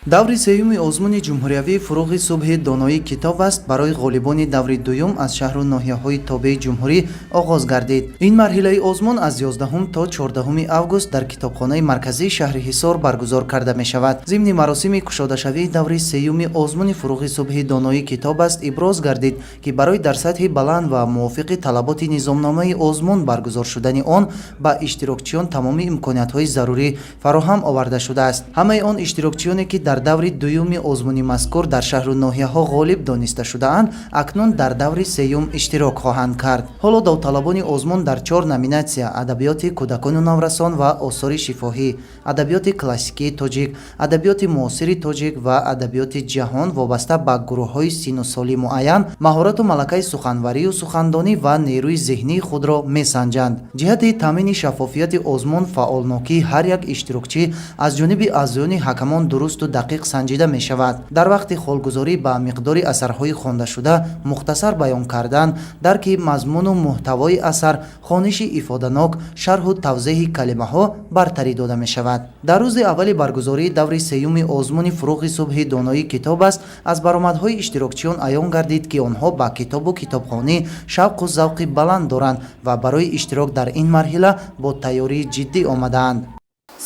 Даври сеюми озмуни ҷумҳуриявии «Фурӯғи субҳи доноӣ китоб аст» барои ғолибони даври дуюм аз шаҳру ноҳияҳои тобеи ҷумҳурӣ оғоз гардид. Ин марҳилаи озмун аз 11 то 14 август дар китобхонаи марказии шаҳри Ҳисор баргузор карда мешавад. Зимни маросими кушодашавии даври сеюми озмуни «Фурӯғи субҳи доноӣ китоб аст» иброз гардид, ки барои дар сатҳи баланд ва мувофиқи талаботи низомномаи озмун баргузор шудани он ба иштирокчиён тамоми имкониятҳои зарурӣ фароҳам оварда шудааст. Ҳамаи он иштирокчиёне, ки дар даври дуюми озмуни мазкур дар шаҳру ноҳияҳо ғолиб дониста шудаанд, акнун дар даври сеюм иштирок хоҳанд кард. Ҳоло довталабони озмун дар чор номинатсия: адабиёти кӯдакону наврасон ва осори шифоҳӣ, адабиёти классикии тоҷик, адабиёти муосири тоҷик ва адабиёти ҷаҳон, вобаста ба гурӯҳҳои сину соли муайян маҳорату малакаи суханварию сухандонӣ ва нерӯи зеҳнии худро месанҷанд. Ҷиҳати таъмини шаффофияти озмун фаъолнокии ҳар як иштирокчӣ аз ҷониби аъзоёни ҳакамон дурусту дақиқ санҷида мешавад. Дар вақти холгузорӣ ба миқдори асарҳои хондашуда, мухтасар баён кардан, дарки мазмуну муҳтавои асар, хониши ифоданок, шарҳу тавзеҳи калимаҳо бартарӣ дода мешавад. Дар рӯзи аввали баргузории даври сеюми озмуни «Фурӯғи субҳи доноӣ китоб аст» аз баромадҳои иштирокчиён аён гардид, ки онҳо ба китобу китобхонӣ шавқу завқи баланд доранд ва барои иштирок дар ин марҳила бо тайёрии ҷиддӣ омадаанд.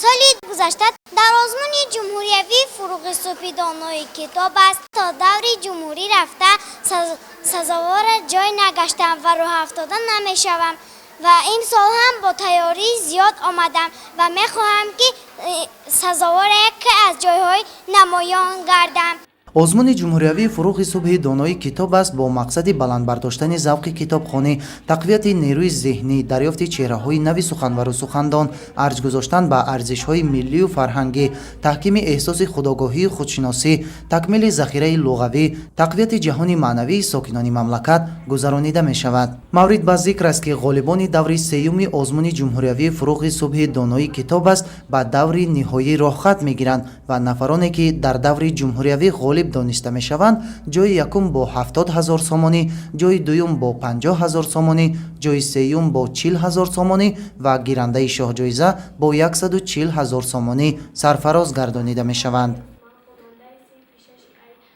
Соли гузашта дар озмуни ҷумҳуриявии «Фурӯғи субҳи донои китоб аст» то даври ҷумҳурӣ рафта, сазовора ҷой нагаштам ва рӯҳафтода намешавам ва имсол ҳам бо тайёрии зиёд омадам ва мехоҳам, ки сазовори яке аз ҷойҳои намоён гардам. Озмуни ҷумҳуриявии «Фурӯғи субҳи доноӣ китоб аст» бо мақсади баланд бардоштани завқи китобхонӣ, тақвияти нерӯи зеҳнӣ, дарёфти чеҳраҳои нави суханвару сухандон, арҷ гузоштан ба арзишҳои миллию фарҳангӣ, таҳкими эҳсоси худогоҳию худшиносӣ, такмили захираи луғавӣ, тақвияти ҷаҳони маънавии сокинони мамлакат гузаронида мешавад. Маврид ба зикр аст, ки ғолибони даври сеюми озмуни ҷумҳуриявии «Фурӯғи субҳи доноӣ китоб аст» ба даври ниҳоӣ роҳхат мегиранд ва нафароне, ки дар даври ҷумҳуриявӣ ғолиб дониста мешаванд, ҷои якум бо 70 000 сомонӣ, ҷои дуюм бо 50 000 сомонӣ, ҷои сеюм бо 40 000 сомонӣ ва гирандаи шоҳҷоиза бо 140 000 сомонӣ сарфароз гардонида мешаванд.